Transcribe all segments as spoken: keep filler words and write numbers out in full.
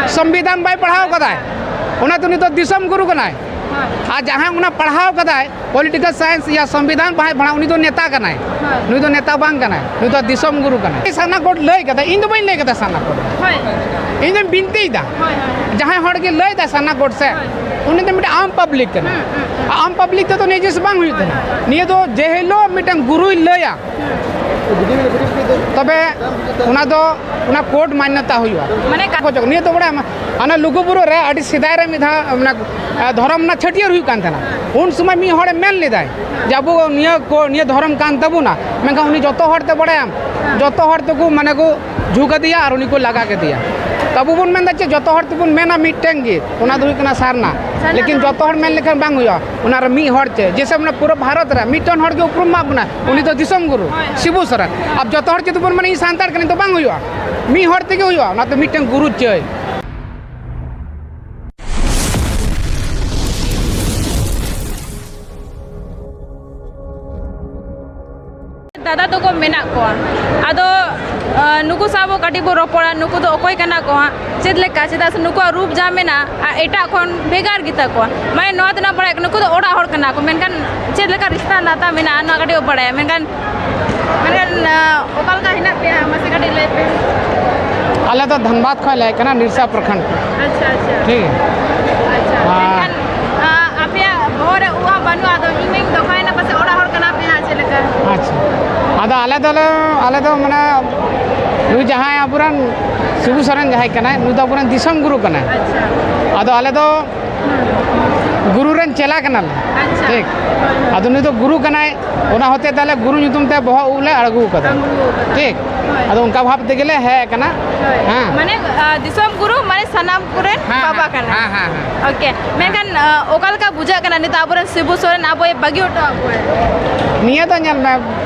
ᱥᱚᱝᱵᱤᱫᱷᱟᱱ ᱵᱟᱭ ᱯᱟᱲᱦᱟᱣ ᱠᱟᱫᱟᱭ, ᱚᱱᱟᱛᱮ ᱩᱱᱤ ᱫᱚ ᱫᱤᱥᱚᱢ ᱜᱩᱨᱩ ᱠᱟᱱᱟᱭ᱾ ᱟᱨ ᱡᱟᱦᱟᱸᱭ ᱚᱱᱟ ᱯᱟᱲᱦᱟᱣ ᱠᱟᱫᱟᱭ, ᱯᱚᱞᱤᱴᱤᱠᱮᱞ ᱥᱟᱭᱮᱱᱥ ᱭᱟ ᱥᱚᱝᱵᱤᱫᱷᱟᱱ ᱵᱟᱭ ᱯᱟᱲᱦᱟᱣ, ᱩᱱᱤ ᱫᱚ ᱱᱮᱛᱟ ᱠᱟᱱᱟᱭ᱾ ᱱᱩᱭ ᱫᱚ ᱱᱮᱛᱟ ᱵᱟᱝ ᱠᱟᱱᱟᱭ, ᱱᱩᱭ ᱫᱚ ᱫᱤᱥᱚᱢ ᱜᱩᱨᱩ ᱠᱟᱱᱟᱭ᱾ ᱥᱟᱨᱱᱟ ᱠᱳᱰ ᱞᱟᱹᱭ ᱠᱟᱫᱟ, ᱤᱧ ᱫᱚ ᱵᱟᱹᱧ ᱞᱟᱹᱭ ᱠᱟᱫᱟ ᱥᱟᱨᱱᱟ ᱠᱳᱰ᱾ ᱦᱳᱭ᱾ ᱤᱧ ᱫᱚᱧ ᱵᱤᱱᱛᱤᱭᱮᱫᱟ᱾ ᱦᱳᱭ, ᱦᱳᱭ᱾ ᱡᱟᱦᱟᱸᱭ ᱦᱚᱲ ᱜᱮ ᱞᱟᱹᱭ ᱫᱟ ᱥᱟᱨᱱᱟ ᱠᱳᱰ ᱥᱮ, ᱦᱳᱭ᱾ ᱩᱱᱤ ᱫᱚ ᱢᱤᱫᱴᱮᱱ ᱟᱢ ᱯᱟᱵᱽᱞᱤᱠ ᱠᱟᱱᱟᱭ᱾ ᱦᱩᱸ, ᱦᱩᱸ, ᱦᱩᱸ᱾ ᱟᱢ ᱯᱟᱵᱽᱞᱤᱠ ᱛᱮᱫᱚ ᱱᱤᱭᱟᱹ ᱡᱤᱱᱤᱥ ᱵᱟᱝ ᱦᱩᱭᱩᱜ ᱛᱟᱦᱮᱱᱟ᱾ ᱦᱳᱭ, ᱦᱳᱭ᱾ ᱱᱤᱭᱟᱹ ᱫᱚ ᱡᱮ ᱦᱤᱞᱳᱜ ᱢᱤᱫᱴᱮᱱ ᱜᱩᱨᱩᱭ ᱞᱟᱹᱭᱟ, ᱛᱚᱵᱮ ᱚᱱᱟ ᱫᱚ, ᱚᱱᱟ ᱠᱳᱰ ᱢᱟᱱᱱᱚᱛᱟ ᱦᱩᱭᱩᱜᱼᱟ᱾ ᱢᱟᱱᱮ ᱠᱟ- ᱱᱤᱭᱟᱹ ᱫᱚ ᱵᱟᱲᱟᱭᱟᱢ, ᱚᱱᱟ ᱞᱩᱜᱩᱵᱩᱨᱩ ᱨᱮ ᱟᱹᱰᱤ ᱥᱮᱫᱟᱭ ᱨᱮ ᱢᱤᱫ ᱫᱷᱟᱣ ᱚᱱᱟ, ᱮ, ᱫᱷᱚᱨᱚᱢ ᱨᱮᱱᱟᱜ ᱪᱷᱟᱹᱴᱭᱟᱹᱨ ᱦᱩᱭᱩᱜ ᱠᱟᱱ ᱛᱟᱦᱮᱱᱟ᱾ ᱩᱱ ᱥᱚᱢᱚᱭ ᱢᱤᱫ ᱦᱚᱲᱮ ᱢᱮᱱ ᱞᱮᱫᱟᱭ ᱡᱮ ᱟᱵᱚ ᱱᱤᱭᱟᱹ ᱠᱚ, ᱱᱤᱭᱟᱹ ᱫᱷᱚᱨᱚᱢ ᱠᱟᱱ ᱛᱟᱵᱚᱱᱟ, ᱢᱮᱱᱠᱷᱟᱱ ᱩᱱᱤ ᱡᱚᱛᱚ ᱦᱚᱲ ᱛᱮ ᱵᱟᱲᱟᱭᱟᱢ, ᱡᱚᱛᱚ ᱦᱚᱲ ᱛᱮᱠᱚ ᱢᱟᱱᱮ ᱠᱚ ᱡᱷᱩ ᱠᱟᱫᱮᱭᱟ ᱟᱨ ᱩᱱᱤ ᱠᱚ ᱞᱟᱜᱟ ᱠᱮᱫᱮᱭᱟ᱾ ᱛᱚ ᱟᱵᱚ ᱵᱚᱱ ᱢᱮᱱᱫᱟ ᱪᱮᱫ, ᱡᱚᱛᱚ ᱦᱚᱲ ᱛᱮᱵᱚᱱ ᱢᱮᱱᱟ ᱢᱤᱫᱴᱮᱱ ᱜᱮ, ᱚᱱᱟ ᱫᱚ ᱦᱩᱭᱩᱜ ᱠᱟᱱᱟ ᱥᱟᱨᱱᱟ᱾ ᱥᱟᱨᱱᱟ ᱞᱮᱠᱤᱱ ᱫᱷᱚᱨᱚᱢ᱾ ᱡᱚᱛᱚ ᱦᱚᱲ ᱢᱮᱱ ᱞᱮᱠᱷᱟᱱ ᱵᱟᱝ ᱦᱩᱭᱩᱜᱼᱟ, ᱚᱱᱟ ᱨᱮ ᱢᱤᱫ ᱦᱚᱲ ᱪᱮ, ᱡᱮᱥᱮ ᱢᱟᱱᱮ ᱯᱩᱨᱟᱹ ᱵᱷᱟᱨᱚᱛ ᱨᱮ ᱢᱤᱫᱴᱮᱱ ᱦᱚᱲ ᱜᱮ ᱩᱯᱨᱩᱢ ᱮᱢᱟ ᱵᱚᱱᱟ, ᱩᱱᱤ ᱫᱚ ᱫᱤᱥᱚᱢ ᱜᱩᱨᱩ, ᱦᱳᱭ, ᱦᱳᱭ᱾ ᱥᱤᱵᱩ ᱥᱚᱨᱮᱱ᱾ ᱦᱳᱭ᱾ ᱟᱨ ᱡᱚᱛᱚ ᱦᱚᱲ ᱡᱩᱫᱤ ᱵᱚᱱ ᱢᱮᱱᱟ ᱤᱧ ᱥᱟᱱᱛᱟᱲ ᱠᱟᱹᱱᱟᱹᱧ, ᱛᱚ ᱵᱟᱝ ᱦᱩᱭᱩᱜᱼᱟ, ᱢᱤᱫ ᱦᱚᱲ ᱛᱮᱜᱮ ᱦᱩᱭᱩᱜᱼᱟ, ᱚᱱᱟᱛᱮ ᱢᱤᱫᱴᱮᱱ ᱜᱩᱨᱩ ᱪᱟᱹᱭ᱾ ᱫᱟᱫᱟ ᱛᱟᱠᱚ ᱢᱮᱱᱟᱜ ᱠᱚᱣᱟ᱾ ᱟᱫᱚ, ᱟ, ᱱᱩᱠᱩ ᱥᱟᱶ ᱵᱚ ᱠᱟᱹᱴᱤᱡ ᱵᱚ ᱨᱚᱯᱚᱲᱟ, ᱱᱩᱠᱩ ᱫᱚ ᱚᱠᱚᱭ ᱠᱟᱱᱟ ᱠᱚ ᱦᱟᱸᱜ, ᱪᱮᱫ ᱞᱮᱠᱟ, ᱪᱮᱫᱟᱜ ᱥᱮ ᱱᱩᱠᱩᱣᱟᱜ ᱨᱩᱯ ᱡᱟᱦᱟᱸ ᱢᱮᱱᱟᱜᱼᱟ, ᱟ, ᱮᱴᱟᱜ ᱠᱷᱚᱱ ᱵᱷᱮᱜᱟᱨ ᱜᱮᱛᱟ ᱠᱚᱣᱟ᱾ ᱢᱟᱱᱮ ᱱᱚᱣᱟ ᱫᱚ ᱱᱟᱜ ᱵᱟᱲᱟᱭ ᱠᱟᱱᱟ, ᱱᱩᱠᱩ ᱫᱚ ᱚᱲᱟᱜ ᱦᱚᱲ ᱠᱟᱱᱟ ᱠᱚ, ᱢᱮᱱᱠᱷᱟᱱ ᱪᱮᱫ ᱞᱮᱠᱟ ᱨᱤᱥᱛᱟ ᱱᱟᱛᱟ ᱢᱮᱱᱟᱜᱼᱟ, ᱱᱚᱣᱟ ᱠᱟᱹᱴᱤᱡ ᱵᱚ ᱵᱟᱲᱟᱭᱟ᱾ ᱢᱮᱱᱠᱷᱟᱱ, ᱢᱮᱱᱠᱷᱟᱱ, ᱟ, ᱚᱠᱟ ᱞᱮᱠᱟ ᱦᱮᱱᱟᱜ ᱯᱮᱭᱟ, ᱢᱟᱥᱮ ᱠᱟᱹᱴᱤᱡ ᱞᱟᱹᱭ ᱯᱮ᱾ ᱟᱞᱮ ᱫᱚ ᱫᱷᱟᱱᱵᱟᱫᱽ ᱠᱷᱚᱱ ᱞᱮ ᱦᱮᱡ ᱠᱟᱱᱟ, ᱱᱤᱨᱥᱟ ᱯᱨᱚᱠᱷᱚᱸᱰ᱾ ᱟᱪᱪᱷᱟ, ᱟᱪᱪᱷᱟ᱾ ᱴᱷᱤᱠ ᱜᱮᱭᱟ᱾ ᱟᱪᱪᱷᱟ, ᱟᱨ ᱢᱮᱱᱠᱷᱟᱱ, ᱟ, ᱟᱯᱮᱭᱟᱜ ᱵᱚᱦᱚᱜ ᱨᱮ ᱩᱵ ᱦᱚᱸ ᱵᱟᱹᱱᱩᱜᱼᱟ, ᱟᱫᱚ ᱤᱧ ᱢᱟᱧ ᱫᱚᱠᱟᱭᱮᱱᱟ, ᱯᱟᱥᱮ ᱚᱲᱟᱜ ᱦᱚᱲ ᱠᱟᱱᱟ ᱯᱮ ᱦᱟᱸᱜ, ᱪᱮᱫ ᱞᱮᱠᱟ? ᱟᱪᱪᱷᱟ, ᱟᱫᱚ ᱟᱞᱮ ᱫᱚᱞᱮ, ᱟᱞᱮ ᱫᱚ ᱢᱟᱱᱮ ᱱᱩᱭ ᱡᱟᱦᱟᱸᱭ ᱟᱵᱚᱨᱮᱱ ᱥᱤᱵᱩ ᱥᱚᱨᱮᱱ ᱡᱟᱦᱟᱸᱭ ᱠᱟᱱᱟᱭ, ᱱᱩᱭ ᱫᱚ ᱟᱵᱚᱨᱮᱱ ᱫᱤᱥᱚᱢ ᱜᱩᱨᱩ ᱠᱟᱱᱟᱭ᱾ ᱟᱪᱪᱷᱟ᱾ ᱟᱫᱚ ᱟᱞᱮ ᱫᱚ ᱜᱩᱨᱩ ᱨᱮᱱ ᱪᱮᱞᱟ ᱠᱟᱱᱟᱞᱮ᱾ ᱟᱪᱪᱷᱟ᱾ ᱴᱷᱤᱠ᱾ ᱦᱳᱭ, ᱦᱳᱭ᱾ ᱟᱫᱚ ᱱᱩᱭ ᱫᱚ ᱜᱩᱨᱩ ᱠᱟᱱᱟᱭ, ᱚᱱᱟ ᱦᱚᱛᱮ ᱛᱮ ᱟᱞᱮ ᱜᱩᱨᱩ ᱧᱩᱛᱩᱢ ᱛᱮ ᱵᱚᱦᱚᱜ ᱩᱵ ᱞᱮ ᱟᱬᱜᱚ ᱠᱟᱫᱟ᱾ ᱟᱬᱜᱚ ᱠᱟᱫᱟ᱾ ᱴᱷᱤᱠ᱾ ᱦᱳᱭ᱾ ᱟᱫᱚ ᱚᱱᱠᱟ ᱵᱷᱟᱵ ᱛᱮᱜᱮ ᱞᱮ ᱦᱮᱡ ᱟᱠᱟᱱᱟ᱾ ᱦᱳᱭ᱾ ᱦᱮᱸ᱾ ᱢᱟᱱᱮ, ᱟ, ᱫᱤᱥᱚᱢ ᱜᱩᱨᱩ, ᱢᱟᱱᱮ ᱥᱟᱱᱟᱢ ᱠᱚᱨᱮᱱ ᱦᱮᱸ, ᱵᱟᱵᱟ ᱦᱮᱸ, ᱠᱟᱱᱟᱭ᱾ ᱦᱮᱸ, ᱦᱮᱸ, ᱦᱮᱸ᱾ ᱳᱠᱮ᱾ ᱢᱮᱱᱠᱷᱟᱱ, ᱟ, ᱚᱠᱟ ᱞᱮᱠᱟ ᱵᱩᱡᱷᱟᱹᱜ ᱠᱟᱱᱟ ᱱᱤᱛᱚᱜ ᱟᱵᱚᱨᱮᱱ ᱥᱤᱵᱩ ᱥᱚᱨᱮᱱ ᱟᱵᱚᱭ ᱵᱟᱹᱜᱤ ᱦᱚᱴᱚ ᱟᱵᱚᱱᱟᱭ? ᱱᱤᱭᱟᱹ ᱫᱚ ᱧᱮᱞ ᱢᱮ,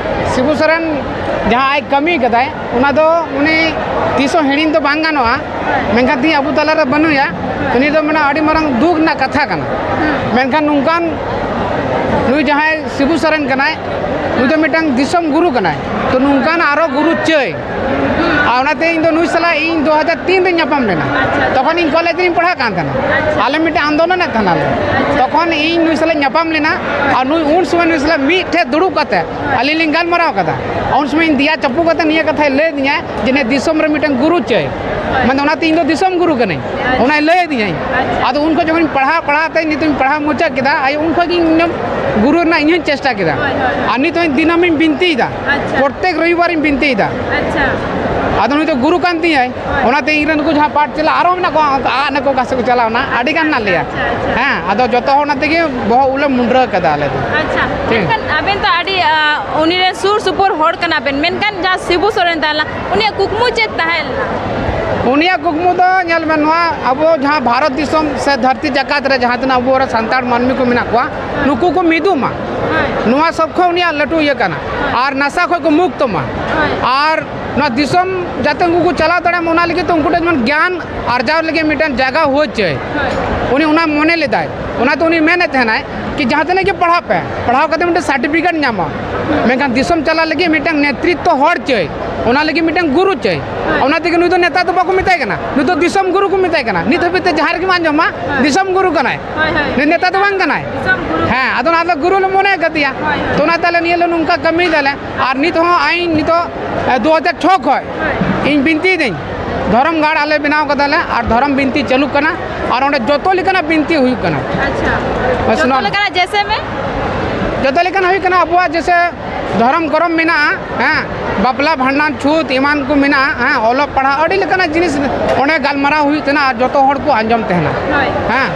ᱥᱤᱵᱩ ᱥᱚᱨᱮᱱ ᱡᱟᱦᱟᱸ ᱟᱡ ᱠᱟᱹᱢᱤ ᱠᱟᱫᱟᱭ, ᱚᱱᱟ ᱫᱚ ᱩᱱᱤ ᱛᱤᱥ ᱦᱚᱸ ᱦᱤᱲᱤᱧ ᱫᱚ ᱵᱟᱝ ᱜᱟᱱᱚᱜᱼᱟ᱾ ᱢᱮᱱᱠᱷᱟᱱ ᱛᱮᱦᱮᱧ ᱟᱵᱚ ᱛᱟᱞᱟᱨᱮ ᱵᱟᱹᱱᱩᱭᱟ, ᱩᱱᱤ ᱫᱚ ᱢᱟᱱᱮ ᱟᱹᱰᱤ ᱢᱟᱨᱟᱝ ᱫᱩᱠ ᱨᱮᱱᱟᱜ ᱠᱟᱛᱷᱟ ᱠᱟᱱᱟ᱾ ᱢᱮᱱᱠᱷᱟᱱ ᱱᱚᱝᱠᱟᱱ ᱱᱩᱭ ᱡᱟᱦᱟᱸᱭ ᱥᱤᱵᱩ ᱥᱚᱨᱮᱱ ᱠᱟᱱᱟᱭ, ᱱᱩᱭ ᱫᱚ ᱢᱤᱫᱴᱟᱝ ᱫᱤᱥᱚᱢ ᱜᱩᱨᱩ ᱠᱟᱱᱟᱭ᱾ ᱛᱚ ᱱᱚᱝᱠᱟᱱ ᱟᱨᱚ ᱜᱩᱨᱩ ᱪᱟᱹᱭ, ᱟᱨ ᱚᱱᱟᱛᱮ ᱤᱧ ᱫᱚ ᱱᱩᱭ ᱥᱟᱞᱟᱜ ᱤᱧ ᱫᱩ ᱦᱟᱡᱟᱨ ᱛᱤᱱ ᱨᱤᱧ ᱧᱟᱯᱟᱢ ᱞᱮᱱᱟ᱾ ᱟᱪᱪᱷᱟ᱾ ᱛᱚᱠᱷᱚᱱ ᱤᱧ ᱠᱚᱞᱮᱡᱽ ᱨᱤᱧ ᱯᱟᱲᱦᱟᱜ ᱠᱟᱱ ᱛᱟᱦᱮᱱᱟ᱾ ᱟᱪᱪᱷᱟ᱾ ᱟᱞᱮ ᱢᱤᱫᱴᱮᱱ ᱟᱱᱫᱳᱞᱚᱱ ᱮᱫ ᱛᱟᱦᱮᱱᱟᱞᱮ᱾ ᱟᱪᱪᱷᱟ᱾ ᱛᱚᱠᱷᱚᱱ ᱤᱧ ᱱᱩᱭ ᱥᱟᱞᱟᱜ ᱤᱧ ᱧᱟᱯᱟᱢ ᱞᱮᱱᱟ᱾ ᱟᱨ ᱱᱩᱭ ᱩᱱ ᱥᱚᱢᱚᱭ ᱱᱩᱭ ᱥᱟᱞᱟᱜ ᱢᱤᱫ ᱴᱷᱮᱱ ᱫᱩᱲᱩᱵ ᱠᱟᱛᱮ ᱟᱹᱞᱤᱧ ᱞᱤᱧ ᱜᱟᱞᱢᱟᱨᱟᱣ ᱠᱟᱫᱟ᱾ ᱩᱱ ᱥᱚᱢᱚᱭ ᱤᱧ ᱫᱮᱭᱟ ᱪᱟᱯᱩ ᱠᱟᱛᱮ ᱱᱤᱭᱟᱹ ᱠᱟᱛᱷᱟᱭ ᱞᱟᱹᱭ ᱟᱹᱫᱤᱧᱟ ᱡᱮ ᱱᱤᱭᱟᱹ ᱫᱤᱥᱚᱢ ᱨᱮ ᱢᱤᱫᱴᱮᱱ ᱜᱩᱨᱩ ᱪᱟᱹᱭ᱾ ᱦᱳᱭ᱾ ᱢᱟᱱᱮ ᱚᱱᱟᱛᱮ ᱤᱧ ᱫᱚ ᱫᱤᱥᱚᱢ ᱜᱩᱨᱩ ᱠᱟᱹᱱᱟᱹᱧ᱾ ᱟᱪᱪᱷᱟ᱾ ᱚᱱᱟᱭ ᱞᱟᱹᱭ ᱟᱹᱫᱤᱧᱟᱭ᱾ ᱟᱪᱪᱷᱟ᱾ ᱟᱫᱚ ᱩᱱ ᱠᱷᱚᱱ ᱡᱚᱠᱷᱚᱱᱤᱧ ᱯᱟᱲᱦᱟᱣ, ᱯᱟᱲᱦᱟᱣ ᱛᱮ ᱱᱤᱛᱚᱜ ᱤᱧ ᱯᱟᱲᱦᱟᱣ ᱢᱩᱪᱟᱹᱫ ᱠᱮᱫᱟ, ᱟᱭ ᱩᱱ ᱠᱷᱚᱱ ᱜᱮ ᱤᱧ ᱜᱩᱨᱩ ᱨᱮᱱᱟᱜ ᱤᱧ ᱦᱚᱸᱧ ᱪᱮᱥᱴᱟ ᱠᱮᱫᱟ᱾ ᱦᱳᱭ, ᱦᱳᱭ, ᱦᱳᱭ᱾ ᱟᱨ ᱱᱤᱛ ᱦᱚᱸ ᱫᱤᱱᱟᱹᱢᱤᱧ ᱵᱤᱱᱛᱤᱭᱮᱫᱟ᱾ ᱟᱪᱪᱷᱟ᱾ ᱯᱨᱚᱛᱮᱠ ᱨᱚᱵᱤᱵᱟᱨᱤᱧ ᱵᱤᱱᱛᱤᱭᱮᱫᱟ᱾ ᱟᱪᱪᱷᱟ᱾ ᱟᱫᱚ ᱱᱩᱭ ᱫᱚ ᱜᱩᱨᱩ ᱠᱟᱱ ᱛᱤᱧᱟᱭ᱾ ᱦᱳᱭ᱾ ᱚᱱᱟᱛᱮ ᱤᱧ ᱨᱮᱱ ᱩᱱᱠᱩ ᱡᱟᱦᱟᱸ ᱯᱟᱴ ᱪᱟᱞᱟᱜ, ᱟᱨᱚ ᱢᱮᱱᱟᱜ ᱠᱚᱣᱟ, ᱚᱱᱠᱟ ᱟᱜ ᱱᱟᱠᱚ, ᱚᱠᱟ ᱥᱮᱫ ᱠᱚ ᱪᱟᱞᱟᱣ ᱮᱱᱟ, ᱟᱹᱰᱤ ᱜᱟᱱ ᱢᱮᱱᱟᱜ ᱞᱮᱭᱟ᱾ ᱟᱪᱪᱷᱟ, ᱟᱪᱪᱷᱟ᱾ ᱦᱮᱸ, ᱟᱫᱚ ᱡᱚᱛᱚ ᱦᱚᱲ ᱚᱱᱟ ᱛᱮᱜᱮ ᱵᱚᱦᱚᱜ ᱩᱵ ᱞᱮ ᱢᱩᱱᱰᱨᱟᱹ ᱠᱟᱫᱟ ᱟᱞᱮ ᱫᱚ᱾ ᱟᱪᱪᱷᱟ᱾ ᱴᱷᱤᱠ᱾ ᱢᱮᱱᱠᱷᱟᱱ ᱟᱵᱮᱱ ᱫᱚ ᱟᱹᱰᱤ, ᱟ, ᱩᱱᱤ ᱨᱮᱱ ᱥᱩᱨ ᱥᱩᱯᱩᱨ ᱦᱚᱲ ᱠᱟᱱᱟ ᱵᱮᱱ, ᱢᱮᱱᱠᱷᱟᱱ ᱡᱟᱦᱟᱸ ᱥᱤᱵᱩ ᱥᱚᱨᱮᱱ ᱛᱟᱦᱮᱸ ᱞᱮᱱᱟ, ᱩᱱᱤᱭᱟᱜ ᱠᱩᱠᱢᱩ ᱪᱮᱫ ᱛᱟᱦᱮᱸ ᱞᱮᱱᱟ? ᱩᱱᱤᱭᱟᱜ ᱠᱩᱠᱢᱩ ᱫᱚ ᱧᱮᱞ ᱵᱮᱱ, ᱱᱚᱣᱟ ᱟᱵᱚ ᱡᱟᱦᱟᱸ ᱵᱷᱟᱨᱚᱛ ᱫᱤᱥᱚᱢ ᱥᱮ ᱫᱷᱟᱹᱨᱛᱤ ᱡᱟᱠᱟᱛ ᱨᱮ ᱡᱟᱦᱟᱸ ᱛᱤᱱᱟᱹᱜ ᱟᱵᱚ ᱥᱟᱱᱛᱟᱲ ᱢᱟᱹᱱᱢᱤ ᱠᱚ ᱢᱮᱱᱟᱜ ᱠᱚᱣᱟ, ᱦᱳᱭ᱾ ᱱᱩᱠᱩ ᱠᱚ ᱢᱤᱫᱚᱜ ᱢᱟ᱾ ᱦᱳᱭ᱾ ᱱᱚᱣᱟ ᱥᱚᱵ ᱠᱷᱚᱱ ᱩᱱᱤᱭᱟᱜ ᱞᱟᱹᱴᱩ ᱤᱭᱟᱹ ᱠᱟᱱᱟ᱾ ᱦᱳᱭ᱾ ᱟᱨ ᱱᱟᱥᱟ ᱠᱷᱚᱱ ᱠᱚ ᱢᱩᱠᱛᱚ ᱢᱟ᱾ ᱦᱳᱭ᱾ ᱟᱨ ᱱᱚᱣᱟ ᱫᱤᱥᱚᱢ ᱡᱟᱛᱮ ᱩᱱᱠᱩ ᱠᱚ ᱪᱟᱞᱟᱣ ᱫᱟᱲᱮᱭᱟᱜ ᱢᱟ, ᱚᱱᱟ ᱞᱟᱹᱜᱤᱫ ᱛᱮ ᱩᱱᱠᱩ ᱴᱷᱮᱱ ᱡᱮᱢᱚᱱ ᱜᱮᱭᱟᱱ ᱟᱨᱡᱟᱣ ᱞᱟᱹᱜᱤᱫ ᱢᱤᱫᱴᱮᱱ ᱡᱟᱭᱜᱟ ᱦᱩᱭ ᱪᱟᱹᱭ᱾ ᱦᱳᱭ᱾ ᱩᱱᱤ ᱚᱱᱟ ᱢᱚᱱᱮ ᱞᱮᱫᱟᱭ᱾ ᱚᱱᱟᱛᱮ ᱩᱱᱤ ᱢᱮᱱᱮᱫ ᱛᱟᱦᱮᱱᱟᱭ ᱠᱤ ᱡᱟᱦᱟᱸ ᱛᱤᱱᱟᱹᱜ ᱜᱮ ᱯᱟᱲᱦᱟᱜ ᱯᱮ, ᱯᱟᱲᱦᱟᱣ ᱠᱟᱛᱮ ᱢᱤᱫᱴᱮᱱ ᱥᱟᱨᱴᱤᱯᱷᱤᱠᱮᱴ ᱧᱟᱢᱟ, ᱢᱮᱱᱠᱷᱟᱱ ᱫᱤᱥᱚᱢ ᱪᱟᱞᱟᱜ ᱞᱟᱹᱜᱤᱫ ᱢᱤᱫᱴᱮᱱ ᱱᱮᱛᱨᱤᱛᱛᱚ ᱦᱚᱲ ᱪᱟᱹᱭ, ᱚᱱᱟ ᱞᱟᱹᱜᱤᱫ ᱢᱤᱫᱴᱮᱱ ᱜᱩᱨᱩ ᱪᱟᱹᱭ᱾ ᱦᱳᱭ᱾ ᱚᱱᱟ ᱛᱮᱜᱮ ᱱᱩᱭ ᱫᱚ ᱱᱮᱛᱟ ᱫᱚ ᱵᱟᱠᱚ ᱢᱮᱛᱟᱭ ᱠᱟᱱᱟ, ᱱᱩᱭ ᱫᱚ ᱫᱤᱥᱚᱢ ᱜᱩᱨᱩ ᱠᱚ ᱢᱮᱛᱟᱭ ᱠᱟᱱᱟ᱾ ᱱᱤᱛ ᱦᱟᱹᱵᱤᱡ ᱛᱮ ᱡᱟᱦᱟᱸ ᱨᱮᱜᱮᱢ ᱟᱸᱡᱚᱢᱟ, ᱦᱳᱭ᱾ ᱫᱤᱥᱚᱢ ᱜᱩᱨᱩ ᱠᱟᱱᱟᱭ᱾ ᱦᱳᱭ, ᱦᱳᱭ᱾ ᱱᱩᱭ ᱱᱮᱛᱟ ᱫᱚ ᱵᱟᱝ ᱠᱟᱱᱟᱭ᱾ ᱫᱤᱥᱚᱢ ᱜᱩᱨᱩ᱾ ᱦᱮᱸ, ᱟᱫᱚ ᱚᱱᱟ ᱫᱚ ᱜᱩᱨᱩ ᱞᱮ ᱢᱚᱱᱮ ᱠᱟᱫᱮᱭᱟ᱾ ᱦᱳᱭ, ᱦᱳᱭ᱾ ᱛᱚ ᱚᱱᱟᱛᱮ ᱟᱞᱮ ᱱᱤᱭᱟᱹ ᱞᱮ ᱱᱚᱝᱠᱟ ᱠᱟᱹᱢᱤᱭ ᱫᱟᱞᱮ᱾ ᱟᱨ ᱱᱤᱛ ᱦᱚᱸ ᱤᱧ ᱱᱤᱛᱚᱜ, ᱮ, ᱫᱩ ᱦᱟᱡᱟᱨ ᱪᱷᱚ ᱠᱷᱚᱱ ᱦᱳᱭ᱾ ᱤᱧ ᱵᱤᱱᱛᱤᱭᱮᱫᱟᱹᱧ᱾ ᱫᱷᱚᱨᱚᱢ ᱜᱟᱲ ᱟᱞᱮ ᱵᱮᱱᱟᱣ ᱠᱟᱫᱟᱞᱮ ᱟᱨ ᱫᱷᱚᱨᱚᱢ ᱵᱤᱱᱛᱤ ᱪᱟᱹᱞᱩᱜ ᱠᱟᱱᱟ ᱟᱨ ᱚᱸᱰᱮ ᱡᱚᱛᱚ ᱞᱮᱠᱟᱱᱟᱜ ᱵᱤᱱᱛᱤ ᱦᱩᱭᱩᱜ ᱠᱟᱱᱟ᱾ ᱟᱪᱪᱷᱟ᱾ ᱵᱟᱥ ᱡᱚᱛᱚ ᱱᱚᱣᱟ ᱞᱮᱠᱟᱱᱟᱜ ᱡᱮᱭᱥᱮ ᱢᱮ? ᱡᱚᱛᱚ ᱞᱮᱠᱟᱱᱟᱜ ᱦᱩᱭᱩᱜ ᱠᱟᱱᱟ, ᱟᱵᱚᱣᱟᱜ ᱡᱮᱭᱥᱮ ᱫᱷᱚᱨᱚᱢ ᱠᱚᱨᱚᱢ ᱢᱮᱱᱟᱜᱼᱟ, ᱦᱮᱸ, ᱵᱟᱯᱞᱟ, ᱵᱷᱟᱸᱰᱟᱱ, ᱪᱷᱩᱛ ᱮᱢᱟᱱ ᱠᱚ ᱢᱮᱱᱟᱜᱼᱟ, ᱦᱮᱸ, ᱚᱞᱚᱜ ᱯᱟᱲᱦᱟᱜ, ᱟᱹᱰᱤ ᱞᱮᱠᱟᱱᱟᱜ ᱡᱤᱱᱤᱥ ᱚᱸᱰᱮ ᱜᱟᱞᱢᱟᱨᱟᱣ ᱦᱩᱭᱩᱜ ᱛᱟᱦᱮᱱᱟ ᱟᱨ ᱡᱚᱛᱚ ᱦᱚᱲ ᱠᱚ ᱟᱸᱡᱚᱢ ᱛᱟᱦᱮᱱᱟ᱾ ᱦᱳᱭ᱾ ᱦᱮᱸ᱾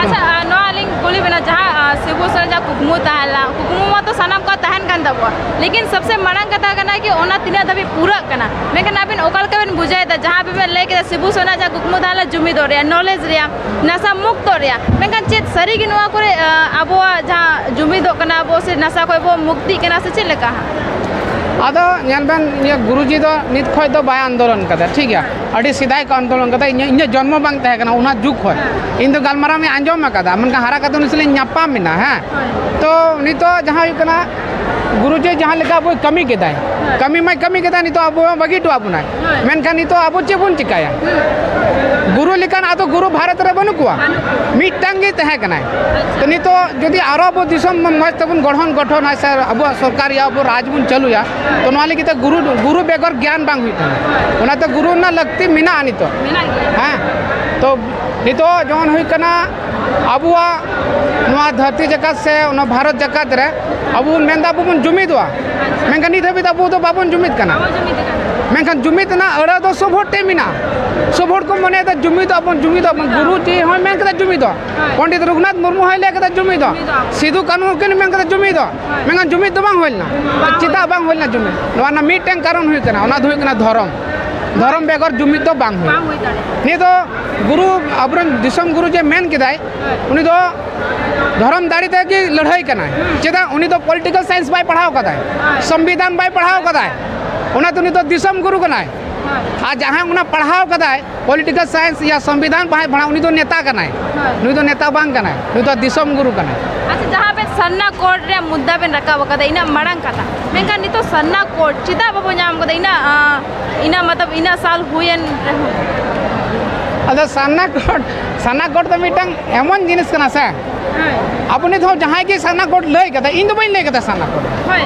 ᱟᱪᱪᱷᱟ, ᱟᱨ ᱱᱚᱣᱟ ᱞᱤᱧ ᱠᱩᱞᱤ ᱵᱮᱱᱟ, ᱡᱟᱦᱟᱸ, ᱟᱨ, ᱥᱤᱵᱩ ᱥᱚᱨᱮᱱ ᱡᱟᱦᱟᱸ ᱠᱩᱠᱢᱩ ᱛᱟᱦᱮᱸ ᱞᱮᱱᱟ, ᱠᱩᱠᱢᱩ ᱢᱟᱛᱚ ᱥᱟᱱᱟᱢ ᱠᱚᱣᱟᱜ ᱛᱟᱦᱮᱱ ᱠᱟᱱ ᱛᱟᱵᱚᱣᱟ, ᱞᱮᱠᱤᱱ ᱥᱚᱵᱥᱮ ᱢᱟᱲᱟᱝ ᱠᱟᱛᱷᱟ ᱠᱟᱱᱟ ᱠᱤ ᱚᱱᱟ ᱛᱤᱱᱟᱹᱜ ᱫᱷᱟᱹᱵᱤᱡ ᱯᱩᱨᱟᱹᱜ ᱠᱟᱱᱟ? ᱢᱮᱱᱠᱷᱟᱱ ᱟᱵᱮᱱ ᱚᱠᱟ ᱞᱮᱠᱟ ᱵᱮᱱ ᱵᱩᱡᱷᱟᱹᱣᱮᱫᱟ, ᱡᱟᱦᱟᱸ ᱟᱵᱮᱱ ᱵᱮᱱ ᱞᱟᱹᱭ ᱠᱮᱫᱟ ᱥᱤᱵᱩ ᱥᱚᱨᱮᱱ ᱡᱟᱦᱟᱸ ᱠᱩᱠᱢᱩ ᱛᱟᱦᱮᱸ ᱞᱮᱱᱟ ᱡᱩᱢᱤᱫᱚᱜ ᱨᱮᱭᱟᱜ, ᱱᱚᱞᱮᱡᱽ ᱨᱮᱭᱟᱜ, ᱱᱟᱥᱟ ᱢᱩᱠᱛᱚ ᱨᱮᱭᱟᱜ, ᱢᱮᱱᱠᱷᱟᱱ ᱪᱮᱫ ᱥᱟᱹᱨᱤ ᱜᱮ ᱱᱚᱣᱟ ᱠᱚᱨᱮ, ᱟᱸ, ᱟᱵᱚᱣᱟᱜ ᱡᱟᱦᱟᱸ ᱡᱩᱢᱤᱫᱚᱜ ᱠᱟᱱᱟ ᱵᱚ ᱥᱮ ᱱᱟᱥᱟ ᱠᱷᱚᱡ ᱵᱚ ᱢᱩᱠᱛᱤᱜ ᱠᱟᱱᱟ ᱥᱮ ᱪᱮᱫ ᱞᱮᱠᱟ ᱦᱟᱸᱜ? ᱟᱫᱚ ᱧᱮᱞ ᱵᱮᱱ, ᱤᱭᱟᱹ ᱜᱩᱨᱩᱡᱤ ᱫᱚ ᱱᱤᱛ ᱠᱷᱚᱡ ᱫᱚ ᱵᱟᱭ ᱟᱱᱫᱳᱞᱚᱱ ᱠᱟᱫᱟ, ᱴᱷᱤᱠ ᱜᱮᱭᱟ? ᱟᱹᱰᱤ ᱥᱮᱫᱟᱭ ᱠᱚ ᱟᱱᱫᱳᱞᱚᱱ ᱠᱟᱫᱟ, ᱤᱧᱟᱹᱜ, ᱤᱧᱟᱹᱜ ᱡᱚᱱᱢᱚ ᱵᱟᱝ ᱛᱟᱦᱮᱸ ᱠᱟᱱᱟ ᱚᱱᱟ ᱡᱩᱜᱽ ᱠᱷᱚᱡ᱾ ᱦᱮᱸ᱾ ᱤᱧ ᱫᱚ ᱜᱟᱞᱢᱟᱨᱟᱣ ᱤᱧ ᱟᱸᱡᱚᱢ ᱟᱠᱟᱫᱟ, ᱢᱮᱱᱠᱷᱟᱱ ᱦᱟᱨᱟ ᱠᱟᱛᱮ ᱩᱱᱤ ᱥᱟᱞᱟᱜ ᱤᱧ ᱧᱟᱯᱟᱢ ᱮᱱᱟ, ᱦᱮᱸ? ᱦᱳᱭ᱾ ᱛᱚ ᱱᱤᱛᱚᱜ ᱡᱟᱦᱟᱸ ᱦᱩᱭᱩᱜ ᱠᱟᱱᱟ, ᱜᱩᱨᱩ ᱡᱮ ᱡᱟᱦᱟᱸ ᱞᱮᱠᱟ ᱟᱵᱚᱭ ᱠᱟᱹᱢᱤ ᱠᱮᱫᱟᱭ, ᱦᱳᱭ᱾ ᱠᱟᱹᱢᱤ ᱢᱟᱭ ᱠᱟᱹᱢᱤ ᱠᱮᱫᱟ, ᱱᱤᱛᱚᱜ ᱟᱵᱚ ᱦᱚᱸ ᱵᱟᱹᱜᱤ ᱦᱚᱴᱚᱣᱟᱜ ᱵᱚᱱᱟᱭ᱾ ᱦᱳᱭ᱾ ᱢᱮᱱᱠᱷᱟᱱ ᱱᱤᱛᱚᱜ ᱟᱵᱚ ᱪᱮᱫ ᱵᱚᱱ ᱪᱤᱠᱟᱹᱭᱟ? ᱦᱩᱸ᱾ ᱜᱩᱨᱩ ᱞᱮᱠᱟᱱ ᱟᱫᱚ ᱜᱩᱨᱩ ᱵᱷᱟᱨᱚᱛ ᱨᱮ ᱵᱟᱹᱱᱩᱜ ᱠᱚᱣᱟ᱾ ᱵᱟᱹᱱᱩᱜ ᱠᱚᱣᱟ᱾ ᱢᱤᱫᱴᱟᱝ ᱜᱮ ᱛᱟᱦᱮᱸ ᱠᱟᱱᱟᱭ᱾ ᱟᱪᱪᱷᱟ᱾ ᱛᱚ ᱱᱤᱛᱚᱜ ᱡᱩᱫᱤ ᱟᱨᱚ ᱟᱵᱚ ᱫᱤᱥᱚᱢ ᱢᱚᱡᱽ ᱛᱮᱵᱚᱱ ᱜᱚᱲᱦᱚᱱ ᱜᱚᱴᱷᱚᱱᱟ ᱥᱮ ᱟᱵᱚᱣᱟᱜ ᱥᱚᱨᱠᱟᱨ ᱭᱟ ᱟᱵᱚ ᱨᱟᱡᱽ ᱵᱚᱱ ᱪᱟᱹᱞᱩᱭᱟ, ᱛᱚ ᱱᱚᱣᱟ ᱞᱟᱹᱜᱤᱫ ᱛᱮ ᱜᱩᱨᱩ, ᱜᱩᱨᱩ ᱵᱮᱜᱚᱨ ᱜᱮᱭᱟᱱ ᱵᱟᱝ ᱦᱩᱭᱩᱜ ᱛᱟᱵᱚᱱᱟ᱾ ᱚᱱᱟᱛᱮ ᱜᱩᱨᱩ ᱨᱮᱱᱟᱜ ᱞᱟᱹᱠᱛᱤ ᱢᱮᱱᱟᱜᱼᱟ ᱱᱤᱛᱚᱜ᱾ ᱢᱮᱱᱟᱜ ᱜᱮᱭᱟ᱾ ᱦᱮᱸ, ᱛᱚ ᱱᱤᱛᱚᱜ ᱡᱮᱢᱚᱱ ᱦᱩᱭᱩᱜ ᱠᱟᱱᱟ, ᱟᱵᱚᱣᱟᱜ ᱱᱚᱣᱟ ᱫᱷᱟᱹᱨᱛᱤ ᱡᱟᱠᱟᱛ ᱥᱮ ᱚᱱᱟ ᱵᱷᱟᱨᱚᱛ ᱡᱟᱠᱟᱛ ᱨᱮ ᱟᱵᱚ ᱵᱚᱱ ᱢᱮᱱᱫᱟ ᱟᱵᱚ ᱵᱚᱱ ᱡᱩᱢᱤᱫᱚᱜᱼᱟ, ᱢᱮᱱᱠᱷᱟᱱ ᱱᱤᱛ ᱦᱟᱹᱵᱤᱡ ᱫᱚ ᱟᱵᱚ ᱫᱚ ᱵᱟᱵᱚᱱ ᱡᱩᱢᱤᱫ ᱠᱟᱱᱟ᱾ ᱵᱟᱵᱚᱱ ᱡᱩᱢᱤᱫ ᱠᱟᱱᱟ᱾ ᱢᱮᱱᱠᱷᱟᱱ ᱡᱩᱢᱤᱫ ᱨᱮᱱᱟᱜ ᱟᱹᱲᱟᱹ ᱫᱚ ᱥᱚᱵ ᱦᱚᱲ ᱴᱷᱮᱱ ᱢᱮᱱᱟᱜᱼᱟ᱾ ᱥᱚᱵ ᱦᱚᱲ ᱠᱚ ᱢᱚᱱᱮᱭᱮᱫᱟ ᱡᱩᱢᱤᱫᱚᱜ ᱟᱵᱚᱱ, ᱡᱩᱢᱤᱫᱚᱜ ᱟᱵᱚᱱ᱾ ᱦᱮᱸ᱾ ᱜᱩᱨᱩ ᱡᱤ ᱦᱚᱸᱭ ᱢᱮᱱ ᱠᱮᱫᱟ ᱡᱩᱢᱤᱫᱚᱜ᱾ ᱦᱮᱸ᱾ ᱯᱚᱱᱰᱤᱛ ᱨᱚᱜᱷᱩᱱᱟᱛᱷ ᱢᱩᱨᱢᱩ ᱦᱚᱸᱭ ᱞᱟᱹᱭ ᱠᱮᱫᱟ ᱡᱩᱢᱤᱫᱚᱜ᱾ ᱡᱩᱢᱤᱫᱚᱜ ᱟᱵᱚᱱ᱾ ᱥᱤᱫᱩ ᱠᱟᱹᱱᱦᱩ ᱦᱚᱸᱠᱤᱱ ᱢᱮᱱ ᱠᱮᱫᱟ ᱡᱩᱢᱤᱫᱚᱜ᱾ ᱦᱮᱸ᱾ ᱢᱮᱱᱠᱷᱟᱱ ᱡᱩᱢᱤᱫ ᱫᱚ ᱵᱟᱝ ᱦᱩᱭ ᱞᱮᱱᱟ᱾ ᱵᱟᱝ ᱪᱮᱫᱟᱜ ᱦᱩᱭ ᱵᱟᱝ ᱦᱩᱭ ᱞᱮᱱᱟ ᱡᱩᱢᱤᱫ? ᱱᱚᱣᱟ ᱨᱮᱱᱟᱜ ᱢᱤᱫᱴᱮᱱ ᱠᱟᱨᱚᱱ ᱦᱩᱭᱩᱜ ᱠᱟᱱᱟ, ᱚᱱᱟ ᱫᱚ ᱦᱩᱭᱩᱜ ᱠᱟᱱᱟ ᱫᱷᱚᱨᱚᱢ᱾ ᱫᱷᱚᱨᱚᱢ ᱵᱮᱜᱚᱨ ᱡᱩᱢᱤᱫ ᱫᱚ ᱵᱟᱝ ᱦᱩᱭᱩᱜᱼᱟ᱾ ᱵᱟᱝ ᱦᱩᱭ ᱫᱟᱲᱮᱭᱟᱜᱼᱟ᱾ ᱱᱤᱭᱟᱹ ᱫᱚ ᱜᱩᱨᱩ, ᱟᱵᱚᱨᱮᱱ ᱫᱤᱥᱚᱢ ᱜᱩᱨᱩ ᱡᱮ ᱢᱮᱱ ᱠᱮᱫᱟᱭ, ᱦᱳᱭ᱾ ᱩᱱᱤ ᱫᱚ ᱫᱷᱚᱨᱚᱢ ᱫᱟᱲᱮ ᱛᱮᱜᱮ ᱞᱟᱹᱲᱦᱟᱹᱭ ᱠᱟᱱᱟᱭ᱾ ᱦᱩᱸ᱾ ᱪᱮᱫᱟᱜ? ᱩᱱᱤ ᱫᱚ political science ᱵᱟᱭ ᱯᱟᱲᱦᱟᱣ ᱠᱟᱫᱟᱭ, ᱦᱳᱭ᱾ ᱥᱚᱝᱵᱤᱫᱷᱟᱱ ᱵᱟᱭ ᱯᱟᱲᱦᱟᱣ ᱠᱟᱫᱟᱭ, ᱚᱱᱟᱛᱮ ᱩᱱᱤ ᱫᱚ ᱫᱤᱥᱚᱢ ᱜᱩᱨᱩ ᱠᱟᱱᱟᱭ᱾ ᱦᱳᱭ᱾ ᱟᱨ ᱡᱟᱦᱟᱸᱭ ᱚᱱᱟ ᱯᱟᱲᱦᱟᱣ ᱠᱟᱫᱟᱭ, political science ᱭᱟ ᱥᱚᱝᱵᱤᱫᱷᱟᱱ ᱵᱟᱭ ᱯᱟᱲᱦᱟᱣ, ᱩᱱᱤ ᱫᱚ ᱱᱮᱛᱟ ᱠᱟᱱᱟᱭ᱾ ᱦᱳᱭ᱾ ᱱᱩᱭ ᱫᱚ ᱱᱮᱛᱟ ᱵᱟᱝ ᱠᱟᱱᱟᱭ, ᱱᱩᱭ ᱫᱚ ᱫᱤᱥᱚᱢ ᱜᱩᱨᱩ ᱠᱟᱱᱟᱭ᱾ ᱟᱪᱪᱷᱟ, ᱡᱟᱦᱟᱸ ᱵᱮᱱ ᱥᱟᱨᱱᱟ code ᱨᱮᱭᱟᱜ ᱢᱩᱫᱽᱫᱟ ᱵᱮᱱ ᱨᱟᱠᱟᱵ ᱟᱠᱟᱫᱟ, ᱤᱱᱟᱹᱜ ᱢᱟᱲᱟᱝ ᱠᱟᱛᱷᱟ, ᱢᱮᱱᱠᱷᱟᱱ ᱱᱤᱛᱚᱜ ᱥᱟᱨᱱᱟ code ᱪᱮᱫᱟᱜ ᱵᱟᱵᱚ ᱧᱟᱢ ᱠᱟᱫᱟ? ᱤᱱᱟᱹᱜ, ᱟᱸ, ᱤᱱᱟᱹᱜ ᱢᱚᱛᱞᱚᱵ ᱤᱱᱟᱹᱜ ᱥᱟᱞ ᱦᱩᱭᱮᱱ ᱨᱮᱦᱚᱸ᱾ ᱟᱫᱚ ᱥᱟᱨᱱᱟ code, ᱥᱟᱨᱱᱟ code ᱫᱚ ᱢᱤᱫᱴᱟᱝ ᱮᱢᱚᱱ ᱡᱤᱱᱤᱥ ᱠᱟᱱᱟ ᱥᱮ, ᱦᱳᱭ᱾ ᱟᱵᱚ ᱱᱤᱛ ᱦᱚᱸ ᱡᱟᱦᱟᱸᱭ ᱜᱮ ᱥᱟᱨᱱᱟ code ᱞᱟᱹᱭ ᱠᱟᱫᱟ, ᱤᱧ ᱫᱚ ᱵᱟᱹᱧ ᱞᱟᱹᱭ ᱠᱟᱫᱟ ᱥᱟᱨᱱᱟ code᱾ ᱦᱳᱭ᱾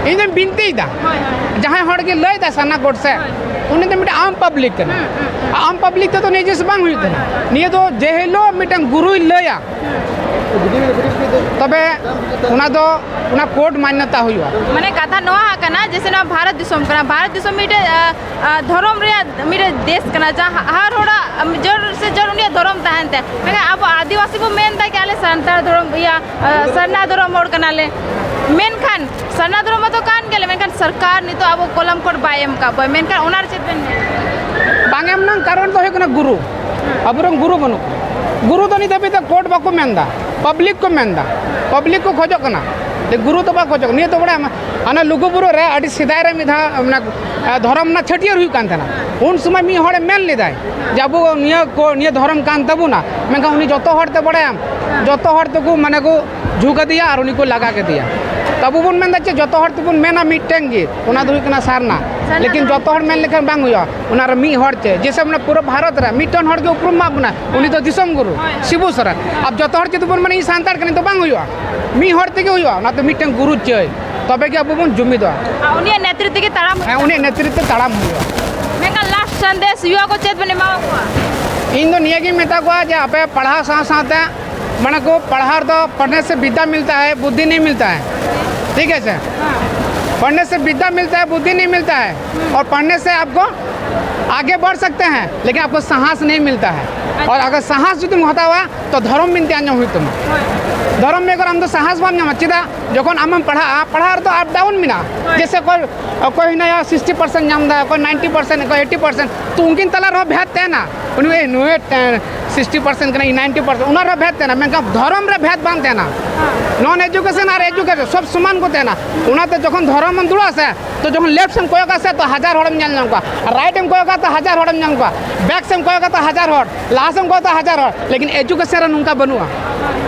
ᱤᱧ ᱫᱚᱧ ᱵᱤᱱᱛᱤᱭᱮᱫᱟ᱾ ᱦᱳᱭ, ᱦᱳᱭ᱾ ᱡᱟᱦᱟᱸᱭ ᱦᱚᱲ ᱜᱮ ᱞᱟᱹᱭ ᱫᱟ ᱥᱟᱨᱱᱟ code ᱥᱮ, ᱦᱳᱭ᱾ ᱩᱱᱤ ᱫᱚ ᱢᱤᱫᱴᱟᱝ ᱟᱢ public ᱠᱟᱱᱟ᱾ ᱦᱩᱸ, ᱦᱩᱸ, ᱦᱩᱸ᱾ ᱟᱢ public ᱛᱮᱫᱚ ᱱᱤᱭᱟᱹ ᱡᱤᱱᱤᱥ ᱵᱟᱝ ᱦᱩᱭᱩᱜ ᱠᱟᱱᱟ᱾ ᱦᱳᱭ, ᱦᱳᱭ᱾ ᱱᱤᱭᱟᱹ ᱫᱚ ᱡᱮ ᱦᱤᱞᱳᱜ ᱢᱤᱫᱴᱟᱝ ᱜᱩᱨᱩᱭ ᱞᱟᱹᱭᱟ, ᱦᱩᱸ᱾ ᱛᱚᱵᱮ ᱚᱱᱟ ᱫᱚ, ᱚᱱᱟ code ᱢᱟᱱᱱᱚᱛᱟ ᱦᱩᱭᱩᱜᱼᱟ᱾ ᱢᱟᱱᱮ ᱠᱟᱛᱷᱟ ᱱᱚᱣᱟ ᱠᱟᱱᱟ, ᱡᱮᱭᱥᱮ ᱱᱚᱣᱟ ᱵᱷᱟᱨᱚᱛ ᱫᱤᱥᱚᱢ ᱠᱟᱱᱟ, ᱵᱷᱟᱨᱚᱛ ᱫᱤᱥᱚᱢ ᱢᱤᱫᱴᱮᱡ, ᱟ, ᱟ, ᱫᱷᱚᱨᱚᱢ ᱨᱮᱭᱟᱜ ᱢᱤᱫᱴᱮᱡ ᱫᱮᱥ ᱠᱟᱱᱟ, ᱡᱟᱦᱟᱸ ᱦᱟᱨ ᱦᱚᱲᱟᱜ, ᱟᱢ, ᱡᱚᱨ ᱥᱮ ᱡᱚᱨ ᱩᱱᱤᱭᱟᱜ ᱫᱷᱚᱨᱚᱢ ᱛᱟᱦᱮᱱ ᱛᱟᱭ᱾ ᱢᱮᱱᱠᱷᱟᱱ ᱟᱵᱚ ᱟᱹᱫᱤᱵᱟᱹᱥᱤ ᱵᱚ ᱢᱮᱱ ᱮᱫᱟ ᱠᱤ ᱟᱞᱮ ᱥᱟᱱᱛᱟᱲ ᱫᱷᱚᱨᱚᱢ, ᱤᱭᱟᱹ, ᱟ, ᱥᱟᱨᱱᱟ ᱫᱷᱚᱨᱚᱢ ᱦᱚᱲ ᱠᱟᱱᱟᱞᱮ, ᱢᱮᱱᱠᱷᱟᱱ ᱥᱟᱨᱱᱟ ᱫᱷᱚᱨᱚᱢ ᱢᱟᱛᱚ ᱠᱟᱱ ᱜᱮᱭᱟᱞᱮ, ᱢᱮᱱᱠᱷᱟᱱ ᱥᱚᱨᱠᱟᱨ ᱱᱤᱛᱚᱜ ᱟᱵᱚ ᱠᱚᱞᱚᱢ code ᱵᱟᱭ ᱮᱢ ᱟᱠᱟᱫ ᱵᱚᱱᱟ, ᱢᱮᱱᱠᱷᱟᱱ ᱚᱱᱟ ᱨᱮ ᱪᱮᱫ ᱵᱮᱱ ᱢᱮᱱᱟ? ᱵᱟᱝ ᱮᱢ ᱨᱮᱱᱟᱜ ᱠᱟᱨᱚᱱ ᱫᱚ ᱦᱩᱭᱩᱜ ᱠᱟᱱᱟ ᱜᱩᱨᱩ᱾ ᱦᱩᱸ᱾ ᱟᱵᱚᱨᱮᱱ ᱜᱩᱨᱩ ᱵᱟᱹᱱᱩᱜ ᱠᱚᱣᱟ᱾ ᱜᱩᱨᱩ ᱫᱚ ᱱᱤᱛ ᱦᱟᱹᱵᱤᱡ ᱛᱮ code ᱵᱟᱠᱚ ᱢᱮᱱ ᱮᱫᱟ, public ᱠᱚ ᱢᱮᱱ ᱮᱫᱟ, public ᱠᱚ ᱠᱷᱚᱡᱚᱜ ᱠᱟᱱᱟ᱾ ᱡᱮ ᱜᱩᱨᱩ ᱫᱚ ᱵᱟᱠᱚ ᱠᱷᱚᱡᱚᱜ ᱠᱟᱱᱟ᱾ ᱱᱤᱭᱟᱹ ᱫᱚ ᱵᱟᱲᱟᱭᱟᱢ, ᱦᱟᱱᱟ ᱞᱩᱜᱩᱵᱩᱨᱩ ᱨᱮ ᱟᱹᱰᱤ ᱥᱮᱫᱟᱭ ᱨᱮ ᱢᱤᱫ ᱫᱷᱟᱣ, ᱢᱟᱱᱮ, ᱮ, ᱫᱷᱚᱨᱚᱢ ᱨᱮᱱᱟᱜ ᱪᱷᱟᱹᱴᱭᱟᱹᱨ ᱦᱩᱭᱩᱜ ᱠᱟᱱ ᱛᱟᱦᱮᱱᱟ᱾ ᱩᱱ ᱥᱚᱢᱚᱭ ᱢᱤᱫ ᱦᱚᱲᱮ ᱢᱮᱱ ᱞᱮᱫᱟᱭ ᱡᱮ ᱟᱵᱚ ᱱᱤᱭᱟᱹ ᱠᱚ, ᱱᱤᱭᱟᱹ ᱫᱷᱚᱨᱚᱢ ᱠᱟᱱ ᱛᱟᱵᱚᱱᱟ, ᱢᱮᱱᱠᱷᱟᱱ ᱩᱱᱤ ᱡᱚᱛᱚ ᱦᱚᱲ ᱛᱮ ᱵᱟᱲᱟᱭᱟᱢ, ᱡᱚᱛᱚ ᱦᱚᱲ ᱛᱮᱠᱚ, ᱢᱟᱱᱮ, ᱠᱚ ᱡᱷᱩ ᱠᱮᱫᱮᱭᱟ ᱟᱨ ᱩᱱᱤ ᱠᱚ ᱞᱟᱜᱟ ᱠᱮᱫᱮᱭᱟ᱾ ᱟᱵᱚ ᱵᱚᱱ ᱢᱮᱱᱫᱟ ᱪᱮ ᱡᱚᱛᱚ ᱦᱚᱲ ᱛᱮᱵᱚᱱ ᱢᱮᱱᱟ ᱢᱤᱫᱴᱮᱱ ᱜᱮ, ᱚᱱᱟ ᱫᱚ ᱦᱩᱭᱩᱜ ᱠᱟᱱᱟ ᱥᱟᱨᱱᱟ᱾ ᱥᱟᱨᱱᱟ ᱞᱮᱠᱤᱱ ᱫᱷᱚᱨᱚᱢ᱾ ᱡᱚᱛᱚ ᱦᱚᱲ ᱢᱮᱱ ᱞᱮᱠᱷᱟᱱ ᱵᱟᱝ ᱦᱩᱭᱩᱜᱼᱟ, ᱚᱱᱟ ᱨᱮ ᱢᱤᱫ ᱦᱚᱲ ᱪᱮ, ᱡᱮᱥᱮ ᱢᱟᱱᱮ ᱯᱩᱨᱟᱹ ᱵᱷᱟᱨᱚᱛ ᱨᱮ ᱢᱤᱫᱴᱮᱱ ᱦᱚᱲ ᱜᱮ ᱩᱯᱨᱩᱢ ᱮᱢᱟ ᱵᱚᱱᱟ, ᱩᱱᱤ ᱫᱚ ᱫᱤᱥᱚᱢ ᱜᱩᱨᱩ ᱦᱳᱭ᱾ ᱥᱤᱵᱩ ᱥᱚᱨᱮᱱ᱾ ᱟᱵ ᱡᱚᱛᱚ ᱦᱚᱲ ᱡᱩᱫᱤ ᱵᱚᱱ ᱢᱮᱱᱟ ᱤᱧ ᱥᱟᱱᱛᱟᱲ ᱠᱟᱹᱱᱟᱹᱧ, ᱛᱚ ᱵᱟᱝ ᱦᱩᱭᱩᱜᱼᱟ, ᱢᱤᱫ ᱦᱚᱲ ᱛᱮᱜᱮ ᱦᱩᱭᱩᱜᱼᱟ, ᱚᱱᱟᱛᱮ ᱢᱤᱫᱴᱮᱱ ᱜᱩᱨᱩ ᱪᱟᱹᱭ, ᱛᱚᱵᱮ ᱜᱮ ᱟᱵᱚ ᱵᱚᱱ ᱡᱩᱢᱤᱫᱚᱜᱼᱟ᱾ ᱟᱨ ᱩᱱᱤᱭᱟᱜ ᱱᱮᱛᱨᱤᱛᱵ ᱛᱮᱜᱮ ᱛᱟᱲᱟᱢ ᱦᱮᱸ, ᱦᱩᱭᱩᱜᱼᱟ᱾ ᱩᱱᱤᱭᱟᱜ ᱱᱮᱛᱨᱤᱛᱵ ᱛᱮ ᱛᱟᱲᱟᱢ ᱦᱩᱭᱩᱜᱼᱟ᱾ ᱢᱮᱱᱠᱷᱟᱱ ᱞᱟᱥᱴ ᱥᱟᱸᱫᱮᱥ ᱭᱩᱣᱟ ᱠᱚ ᱪᱮᱫ ᱵᱮᱱ ᱮᱢᱟ ᱠᱚᱣᱟ? ᱤᱧ ᱫᱚ ᱱᱤᱭᱟᱹ ᱜᱤᱧ ᱢᱮᱛᱟ ᱠᱚᱣᱟ ᱡᱮ ᱟᱯᱮ ᱯᱟᱲᱦᱟᱣ ᱥᱟᱶ ᱥᱟᱶᱛᱮ ᱢᱟᱱᱮ ᱠᱚ ᱯᱟᱲᱦᱟᱣ ᱨᱮᱫᱚ ᱯᱚᱲᱷᱱᱮ ᱥᱮ ᱵᱤᱫᱽᱫᱟ ᱢᱤᱞᱛᱟ ᱦᱮ, ᱵᱩᱫᱽᱫᱷᱤ ᱱᱤ ᱢᱤᱞᱛᱟ ᱦᱮ, ᱴᱷᱤᱠ ᱦᱮ ᱥᱮ? ᱯᱚᱲᱷᱱᱮ ᱥᱮ ᱵᱤᱫᱽᱫᱟ ᱢᱤᱞᱛᱟ ᱦᱮ, ᱵᱩᱫᱽᱫᱷᱤ ᱱᱤ ᱢᱤᱞᱛᱟ ᱦᱮ, ᱚᱨ ᱯᱚᱲᱷᱱᱮ ᱥᱮ ᱟᱯᱠᱚ ᱟᱜᱮ ᱵᱟᱲᱷ ᱥᱟᱠᱛᱮ ᱦᱮ, ᱞᱮᱠᱤᱱ ᱟᱯᱠᱚ ᱥᱟᱦᱟᱥ ᱱᱤ ᱢᱤᱞᱛᱟ ᱦᱮ᱾ ᱚᱨ ᱟᱜᱟᱨ ᱥᱟᱦᱟᱥ ᱡᱩᱫᱤᱢ ᱦᱟᱛᱟᱣᱟ, ᱛᱚ ᱫᱷᱚᱨᱚᱢ ᱵᱤᱱᱛᱤ ᱟᱸᱡᱚᱢ ᱦᱩᱭᱩᱜ ᱛᱟᱢᱟ᱾ ᱫᱷᱚᱨᱚᱢ ᱵᱮᱜᱚᱨ ᱟᱢ ᱫᱚ ᱥᱟᱦᱟᱥ ᱵᱟᱢ ᱧᱟᱢᱟ᱾ ᱪᱮᱫᱟᱜ? ᱡᱚᱠᱷᱚᱱ ᱟᱢᱮᱢ ᱯᱟᱲᱦᱟᱜᱼᱟ, ᱯᱟᱲᱦᱟᱜ ᱨᱮᱫᱚ ᱟᱯ ᱰᱟᱣᱩᱱ ᱢᱮᱱᱟᱜᱼᱟ᱾ ᱦᱳᱭ᱾ ᱡᱮᱥᱮ ᱚᱠᱚᱭ, ᱚᱠᱚᱭ ᱦᱮᱱᱟᱭᱟ ᱥᱤᱠᱥᱴᱤ ᱯᱟᱨᱥᱮᱱᱴ ᱧᱟᱢ ᱮᱫᱟ, ᱚᱠᱚᱭ ᱱᱟᱭᱤᱱᱴᱤ ᱯᱟᱨᱥᱮᱱᱴ, ᱚᱠᱚᱭ ᱮᱭᱤᱴᱤ ᱯᱟᱨᱥᱮᱱᱴ, ᱛᱚ ᱩᱱᱠᱤᱱ ᱛᱟᱞᱟ ᱨᱮᱦᱚᱸ ᱵᱷᱮᱫ ᱛᱟᱦᱮᱱᱟ᱾ ᱩᱱᱤ, "ᱮᱭ, ᱱᱩᱭ, ᱮ, ᱥᱤᱠᱥᱴᱤ ᱯᱟᱨᱥᱮᱱᱴ ᱠᱟᱱᱟᱭ, ᱤᱧ ᱱᱟᱭᱤᱱᱴᱤ ᱯᱟᱨᱥᱮᱱᱴ", ᱚᱱᱟ ᱨᱮᱦᱚᱸ ᱵᱷᱮᱫ ᱛᱟᱦᱮᱱᱟ, ᱢᱮᱱᱠᱷᱟᱱ ᱫᱷᱚᱨᱚᱢ ᱨᱮ ᱵᱷᱮᱫ ᱵᱟᱝ ᱛᱟᱦᱮᱱᱟ᱾ ᱦᱮᱸ᱾ ᱱᱚᱱ ᱮᱡᱩᱠᱮᱥᱚᱱ ᱟᱨ ᱮᱡᱩᱠᱮᱴᱮᱰ ᱥᱚᱵ ᱥᱚᱢᱟᱱ ᱠᱚ ᱛᱟᱦᱮᱱᱟ᱾ ᱚᱱᱟᱛᱮ ᱡᱚᱠᱷᱚᱱ ᱫᱷᱚᱨᱚᱢ ᱮᱢ ᱫᱩᱲᱩᱵᱼᱟ ᱥᱮ, ᱛᱚ ᱡᱚᱠᱷᱚᱱ ᱞᱮᱯᱷᱴ ᱥᱮᱫ ᱮᱢ ᱠᱚᱭᱚᱜᱟ ᱥᱮ, ᱛᱚ ᱦᱟᱡᱟᱨ ᱦᱚᱲᱮᱢ ᱧᱮᱞ ᱧᱟᱢ ᱠᱚᱣᱟ, ᱟᱨ ᱨᱟᱭᱤᱴ ᱮᱢ ᱠᱚᱭᱚᱜᱟ ᱛᱚ ᱦᱟᱡᱟᱨ ᱦᱚᱲᱮᱢ ᱧᱟᱢ ᱠᱚᱣᱟ, ᱵᱮᱠ ᱥᱮᱫ ᱮᱢ ᱠᱚᱭᱚᱜᱟ ᱛᱚ ᱦᱟᱡᱟᱨ ᱦᱚᱲ, ᱞᱟᱦᱟ ᱥᱮᱫ ᱮᱢ ᱠᱚᱭᱚᱜᱟ ᱛᱚ ᱦᱟᱡᱟᱨ ᱦᱚᱲ, ᱞᱮᱠᱤᱱ ᱮᱡᱩᱠᱮᱥᱚᱱ ᱨᱮ ᱱᱚᱝᱠᱟ ᱵᱟᱹᱱᱩᱜᱼᱟ᱾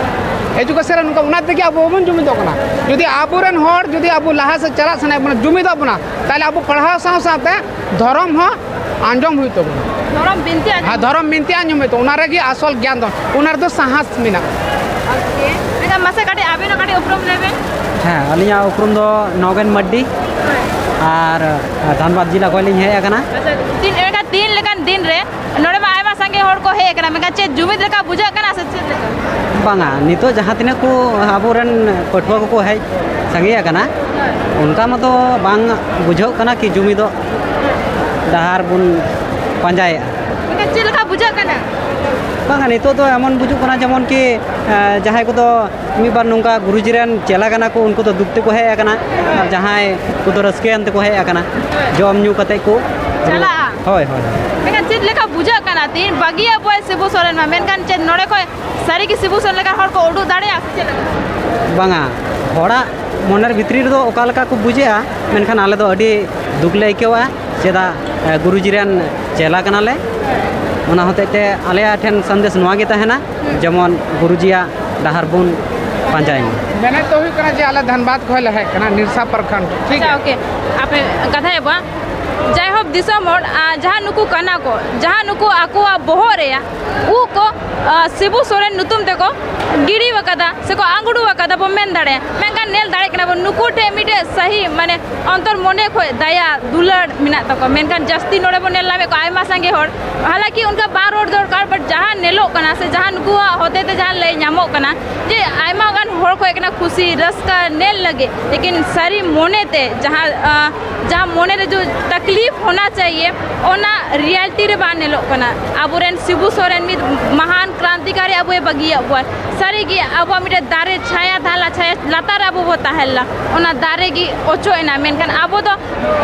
ᱮᱡᱩᱠᱮᱥᱚᱱ ᱨᱮ ᱱᱚᱝᱠᱟ, ᱚᱱᱟ ᱛᱮᱜᱮ ᱟᱵᱚ ᱵᱟᱵᱚᱱ ᱡᱩᱢᱤᱫᱚᱜ ᱠᱟᱱᱟ᱾ ᱡᱩᱫᱤ ᱟᱵᱚᱨᱮᱱ ᱦᱚᱲ ᱡᱩᱫᱤ ᱟᱵᱚ ᱞᱟᱦᱟ ᱥᱮᱫ ᱪᱟᱞᱟᱜ ᱥᱟᱱᱟᱭᱮᱫ ᱵᱚᱱᱟ, ᱡᱩᱢᱤᱫᱚᱜ ᱵᱚᱱᱟ, ᱛᱟᱦᱞᱮ ᱟᱵᱚ ᱯᱟᱲᱦᱟᱣ ᱥᱟᱶ ᱥᱟᱶᱛᱮ ᱫᱷᱚᱨᱚᱢ ᱦᱚᱸ ᱟᱸᱡᱚᱢ ᱦᱩᱭᱩᱜ ᱛᱟᱵᱚᱱᱟ᱾ ᱫᱷᱚᱨᱚᱢ ᱵᱤᱱᱛᱤ ᱟᱸᱡᱚᱢ᱾ ᱦᱮᱸ, ᱫᱷᱚᱨᱚᱢ ᱵᱤᱱᱛᱤ ᱟᱸᱡᱚᱢ ᱦᱩᱭᱩᱜ ᱛᱟᱵᱚᱱᱟ, ᱚᱱᱟ ᱨᱮᱜᱮ ᱟᱥᱚᱞ ᱜᱮᱭᱟᱱ ᱫᱚ, ᱚᱱᱟ ᱨᱮᱫᱚ ᱥᱟᱦᱟᱥ ᱢᱮᱱᱟᱜᱼᱟ᱾ ᱳᱠᱮ᱾ ᱮᱱᱠᱷᱟᱱ ᱢᱟᱥᱮ ᱠᱟᱹᱴᱤᱡ ᱟᱵᱮᱱ ᱦᱚᱸ ᱠᱟᱹᱴᱤᱡ ᱩᱯᱨᱩᱢ ᱞᱟᱹᱭ ᱵᱮᱱ᱾ ᱦᱮᱸ, ᱟᱹᱞᱤᱧᱟᱜ ᱩᱯᱨᱩᱢ ᱫᱚ ᱱᱚᱜᱮᱱ ᱢᱟᱨᱰᱤ, ᱟᱨ ᱫᱷᱟᱱᱵᱟᱫᱽ ᱡᱮᱞᱟ ᱠᱷᱚᱱ ᱞᱤᱧ ᱦᱮᱡ ᱟᱠᱟᱱᱟ᱾ ᱟᱪᱪᱷᱟ, ᱛᱤᱱ, ᱮᱱᱠᱷᱟᱱ ᱛᱤᱱ ᱞᱮᱠᱟᱱ ᱫᱤᱱ ᱨᱮ ᱱᱚᱰᱮ ᱢᱟ ᱟᱭᱢᱟ ᱥᱟᱸᱜᱮ ᱦᱚᱲ ᱠᱚ ᱦᱮᱡ ᱟᱠᱟᱱᱟ, ᱢᱮᱱᱠᱷᱟᱱ ᱪᱮᱫ ᱡᱩᱢᱤᱫ ᱞᱮᱠᱟ ᱵᱩᱡᱷᱟᱹᱜ ᱠᱟᱱᱟ ᱥᱮ ᱪᱮᱫ ᱞᱮᱠᱟ? ᱵᱟᱝᱟ, ᱱᱤᱛᱚᱜ ᱡᱟᱦᱟᱸ ᱛᱤᱱᱟᱹᱜ ᱠᱚ ᱟᱵᱚᱨᱮᱱ ᱯᱟᱹᱴᱷᱩᱣᱟᱹ ᱠᱚᱠᱚ ᱦᱮᱡ ᱥᱟᱸᱜᱮ ᱟᱠᱟᱱᱟ, ᱚᱱᱠᱟ ᱢᱚᱛᱚ ᱵᱟᱝ ᱵᱩᱡᱷᱟᱹᱜ ᱠᱟᱱᱟ ᱠᱤ ᱡᱩᱢᱤᱫᱚᱜ ᱰᱟᱦᱟᱨ ᱵᱚᱱ ᱯᱟᱸᱡᱟᱭᱮᱫᱼᱟ᱾ ᱢᱮᱱᱠᱷᱟᱱ ᱪᱮᱫ ᱞᱮᱠᱟ ᱵᱩᱡᱷᱟᱹᱜ ᱠᱟᱱᱟ? ᱵᱟᱝᱟ, ᱱᱤᱛᱚᱜ ᱫᱚ ᱮᱢᱚᱱ ᱵᱩᱡᱩᱜ ᱠᱟᱱᱟ ᱡᱮᱢᱚᱱ ᱠᱤ, ᱮ, ᱡᱟᱦᱟᱸᱭ ᱠᱚᱫᱚ ᱢᱤᱫ ᱵᱟᱨ ᱱᱚᱝᱠᱟ ᱜᱩᱨᱩᱡᱤ ᱨᱮᱱ ᱪᱮᱞᱟ ᱠᱟᱱᱟ ᱠᱚ, ᱩᱱᱠᱩ ᱫᱚ ᱫᱩᱠ ᱛᱮᱠᱚ ᱦᱮᱡ ᱟᱠᱟᱱᱟ, ᱟᱨ ᱡᱟᱦᱟᱸᱭ ᱠᱚᱫᱚ ᱨᱟᱹᱥᱠᱟᱹᱭᱟᱱ ᱛᱮᱠᱚ ᱦᱮᱡ ᱟᱠᱟᱱᱟ, ᱡᱚᱢ ᱧᱩ ᱠᱟᱛᱮ ᱠᱚ ᱪᱟᱞᱟᱜᱼᱟ᱾ ᱦᱳᱭ, ᱦᱳᱭ, ᱦᱳᱭ᱾ ᱢᱮᱱᱠᱷᱟᱱ ᱪᱮᱫ ᱞᱮᱠᱟ ᱵᱩᱡᱷᱟᱹᱜ ᱠᱟᱱᱟ ᱛᱮᱦᱮᱧ ᱵᱟᱹᱜᱤᱭᱟᱵᱚᱭ ᱥᱤᱵᱩ ᱥᱚᱨᱮᱱ ᱢᱟ, ᱢᱮᱱᱠᱷᱟᱱ ᱪᱮᱫ ᱱᱚᱰᱮ ᱠᱷᱚᱱ ᱥᱟᱹᱨᱤ ᱜᱮ ᱥᱤᱵᱩ ᱥᱚᱨᱮᱱ ᱞᱮᱠᱟ ᱦᱚᱲ ᱠᱚ ᱩᱰᱩᱠ ᱫᱟᱲᱮᱭᱟᱜᱼᱟ ᱥᱮ ᱪᱮᱫ ᱞᱮᱠᱟ? ᱵᱟᱝᱟ, ᱦᱚᱲᱟᱜ ᱢᱚᱱᱮᱨ ᱵᱷᱤᱛᱨᱤ ᱨᱮᱫᱚ ᱚᱠᱟ ᱞᱮᱠᱟ ᱠᱚ ᱵᱩᱡᱷᱟᱹᱜᱼᱟ, ᱢᱮᱱᱠᱷᱟᱱ ᱟᱞᱮ ᱫᱚ ᱟᱹᱰᱤ ᱫᱩᱠ ᱞᱮ ᱟᱹᱭᱠᱟᱹᱣᱟ᱾ ᱪᱮᱫᱟᱜ, ᱮ, ᱜᱩᱨᱩᱡᱤ ᱨᱮᱱ ᱪᱮᱞᱟ ᱠᱟᱱᱟᱞᱮ᱾ ᱚᱱᱟ ᱦᱚᱛᱮᱡ ᱛᱮ ᱟᱞᱮᱭᱟᱜ ᱴᱷᱮᱱ ᱥᱟᱸᱫᱮᱥ ᱱᱚᱣᱟ ᱜᱮ ᱛᱟᱦᱮᱱᱟ, ᱡᱮᱢᱚᱱ ᱜᱩᱨᱩᱡᱤᱭᱟᱜ ᱰᱟᱦᱟᱨ ᱵᱚᱱ ᱯᱟᱸᱡᱟᱭ ᱢᱮ᱾ ᱢᱮᱱᱮᱫ ᱫᱚ ᱦᱩᱭᱩᱜ ᱠᱟᱱᱟ ᱡᱮ ᱟᱞᱮ ᱫᱷᱟᱱᱵᱟᱫᱽ ᱠᱷᱚᱱ ᱞᱮ ᱦᱮᱡ ᱠᱟᱱᱟ, ᱱᱤᱨᱥᱟ ᱯᱨᱚᱠᱷᱚᱸᱰ, ᱴᱷᱤᱠ ᱟᱪᱪᱷᱟ, ᱜᱮᱭᱟ? ᱳᱠᱮ, ᱟᱯᱮ ᱠᱟᱛᱷᱟᱭᱮᱫ ᱵᱚᱱ, ᱡᱟᱭᱦᱳᱠ ᱫᱤᱥᱚᱢ ᱦᱚᱲ, ᱟᱨ ᱡᱟᱦᱟᱸ ᱱᱩᱠᱩ ᱠᱟᱱᱟ ᱠᱚ, ᱡᱟᱦᱟᱸ ᱱᱩᱠᱩ ᱟᱠᱚᱣᱟᱜ ᱵᱚᱦᱚᱜ ᱨᱮᱭᱟᱜ ᱩᱵ ᱠᱚ, ᱟ, ᱥᱤᱵᱩ ᱥᱚᱨᱮᱱ ᱧᱩᱛᱩᱢ ᱛᱮᱠᱚ ᱜᱤᱰᱤ ᱟᱠᱟᱫᱟ ᱥᱮᱠᱚ ᱟᱝᱜᱽᱲᱩ ᱟᱠᱟᱫᱟ ᱵᱚᱱ ᱢᱮᱱ ᱫᱟᱲᱮᱭᱟᱜᱼᱟ, ᱢᱮᱱᱠᱷᱟᱱ ᱧᱮᱞ ᱫᱟᱲᱮᱭᱟᱜ ᱠᱟᱱᱟ ᱵᱚᱱ ᱱᱩᱠᱩ ᱴᱷᱮᱱ ᱢᱤᱫᱴᱮᱡ ᱥᱟᱹᱦᱤ, ᱢᱟᱱᱮ, ᱚᱱᱛᱚᱨ ᱢᱚᱱᱮ ᱠᱷᱚᱱ ᱫᱟᱭᱟ ᱫᱩᱞᱟᱹᱲ ᱢᱮᱱᱟᱜ ᱛᱟᱠᱚᱣᱟ, ᱢᱮᱱᱠᱷᱟᱱ ᱡᱟᱹᱥᱛᱤ ᱱᱚᱰᱮ ᱵᱚᱱ ᱧᱮᱞ ᱧᱟᱢᱮᱫ ᱠᱚᱣᱟ ᱟᱭᱢᱟ ᱥᱟᱸᱜᱮ ᱦᱚᱲ, ᱦᱟᱞᱟᱠᱤ ᱚᱱᱠᱟ ᱵᱟᱝ ᱨᱚᱲ ᱫᱚᱨᱠᱟᱨ, but ᱡᱟᱦᱟᱸ ᱧᱮᱞᱚᱜ ᱠᱟᱱᱟ ᱥᱮ ᱡᱟᱦᱟᱸ ᱱᱩᱠᱩᱣᱟᱜ ᱦᱚᱛᱮ ᱛᱮ ᱡᱟᱦᱟᱸ ᱞᱟᱹᱭ ᱧᱟᱢᱚᱜ ᱠᱟᱱᱟ ᱡᱮ ᱟᱭᱢᱟ ᱜᱟᱱ ᱦᱚᱲ ᱠᱚ ᱦᱮᱡ ᱠᱟᱱᱟ ᱠᱩᱥᱤ ᱨᱟᱹᱥᱠᱟᱹ ᱧᱮᱞ ᱞᱟᱹᱜᱤᱫ, ᱞᱮᱠᱤᱱ ᱥᱟᱹᱨᱤ ᱢᱚᱱᱮ ᱛᱮ ᱡᱟᱦᱟᱸ, ᱟ, ᱡᱟᱦᱟᱸ ᱢᱚᱱᱮ ᱨᱮ ᱡᱚ ᱛᱟᱠᱞᱤᱯ ᱦᱳᱱᱟ ᱪᱟᱦᱤᱭᱮ, ᱚᱱᱟ reality ᱨᱮ ᱵᱟᱝ ᱧᱮᱞᱚᱜ ᱠᱟᱱᱟ᱾ ᱟᱵᱚᱨᱮᱱ ᱥᱤᱵᱩ ᱥᱚᱨᱮᱱ ᱢᱤᱫ ᱢᱟᱦᱟᱱ ᱠᱨᱟᱱᱛᱤᱠᱟᱨᱤ ᱟᱵᱚᱭ ᱵᱟᱹᱜᱤᱭᱟᱫ ᱵᱚᱱᱟ᱾ ᱥᱟᱹᱨᱤᱜᱮ ᱟᱵᱚᱣᱟᱜ ᱢᱤᱫᱴᱮᱱ ᱫᱟᱨᱮ ᱪᱷᱟᱭᱟ ᱛᱟᱦᱮᱸ ᱞᱮᱱᱟ, ᱪᱷᱟᱭᱟ ᱞᱟᱛᱟᱨ ᱨᱮ ᱟᱵᱚ ᱵᱚ ᱛᱟᱦᱮᱸ ᱞᱮᱱᱟ, ᱚᱱᱟ ᱫᱟᱨᱮ ᱜᱮ ᱚᱪᱚᱜ ᱮᱱᱟ, ᱢᱮᱱᱠᱷᱟᱱ ᱟᱵᱚ ᱫᱚ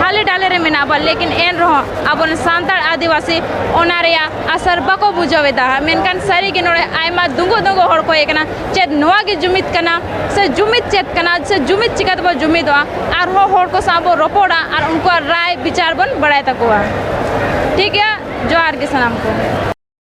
ᱦᱟᱞᱮ ᱰᱟᱞᱮ ᱨᱮ ᱢᱮᱱᱟᱜ ᱵᱚᱱᱟ, ᱞᱮᱠᱤᱱ ᱮᱱ ᱨᱮᱦᱚᱸ ᱟᱵᱚᱨᱮᱱ ᱥᱟᱱᱛᱟᱲ ᱟᱹᱫᱤᱵᱟᱹᱥᱤ ᱚᱱᱟ ᱨᱮᱭᱟᱜ ᱟᱥᱟᱨ ᱵᱟᱠᱚ ᱵᱩᱡᱷᱟᱹᱣ ᱮᱫᱟ᱾ ᱢᱮᱱᱠᱷᱟᱱ ᱥᱟᱹᱨᱤᱜᱮ ᱱᱚᱰᱮ ᱟᱭᱢᱟ ᱫᱩᱸᱜᱩ ᱫᱩᱸᱜᱩ ᱦᱚᱲ ᱠᱚ ᱦᱮᱡ ᱠᱟᱱᱟ᱾ ᱪᱮᱫ ᱱᱚᱣᱟ ᱜᱮ ᱡᱩᱢᱤᱫ ᱠᱟᱱᱟ ᱥᱮ ᱡᱩᱢᱤᱫ ᱪᱮᱫ ᱠᱟᱱᱟ ᱥᱮ ᱡᱩᱢᱤᱫ ᱪᱤᱠᱟᱹ ᱛᱮᱵᱚ ᱡᱩᱢᱤᱫᱚᱜᱼᱟ? ᱟᱨᱦᱚᱸ ᱦᱚᱲ ᱠᱚ ᱥᱟᱶ ᱵᱚ ᱨᱚᱯᱚᱲᱟ ᱟᱨ ᱩᱱᱠᱩᱣᱟᱜ ᱨᱟᱭ ᱵᱤᱪᱟᱨ ᱵᱚᱱ ᱵᱟᱲᱟᱭ ᱛᱟᱠᱚᱣᱟ᱾ ᱴᱷᱤᱠ ᱜᱮᱭᱟ, ᱡᱚᱦᱟᱨ ᱜᱮ ᱥᱟᱱᱟᱢ ᱠᱚ᱾